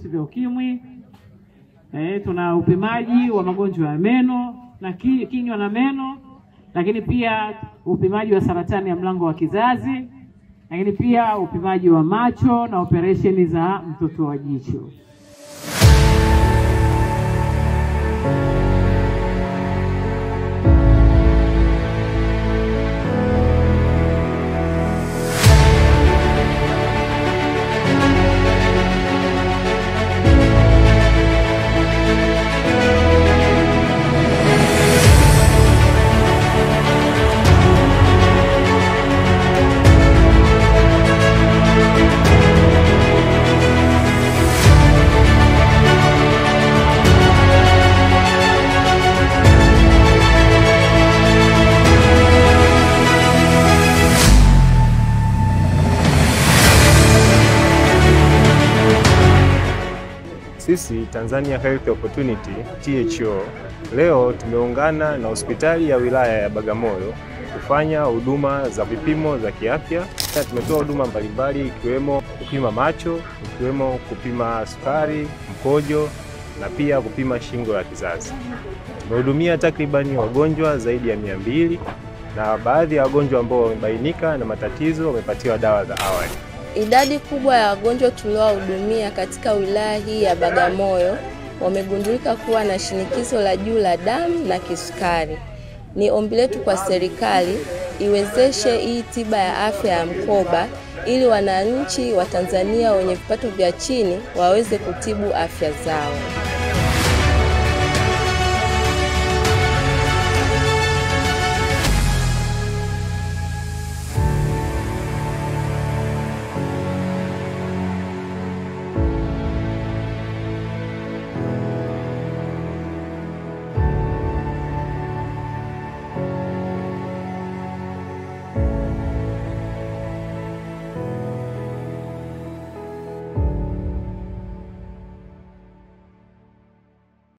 virusi vya ukimwi. Tuna upimaji wa magonjwa ya meno na kinywa na meno, lakini pia upimaji wa saratani ya mlango wa kizazi, lakini pia upimaji wa macho na operesheni za mtoto wa jicho. Sisi Tanzania Health Opportunity THO leo tumeungana na hospitali ya wilaya ya Bagamoyo kufanya huduma za vipimo za kiafya. Tumetoa huduma mbalimbali ikiwemo kupima macho, ikiwemo kupima sukari, mkojo na pia kupima shingo ya kizazi. Tumehudumia takribani wagonjwa zaidi ya 200 na baadhi ya wagonjwa ambao wamebainika na matatizo wamepatiwa dawa za awali. Idadi kubwa ya wagonjwa tuliowahudumia katika wilaya hii ya Bagamoyo wamegundulika kuwa na shinikizo la juu la damu na kisukari. Ni ombi letu kwa serikali iwezeshe hii tiba ya afya ya mkoba ili wananchi wa Tanzania wenye vipato vya chini waweze kutibu afya zao.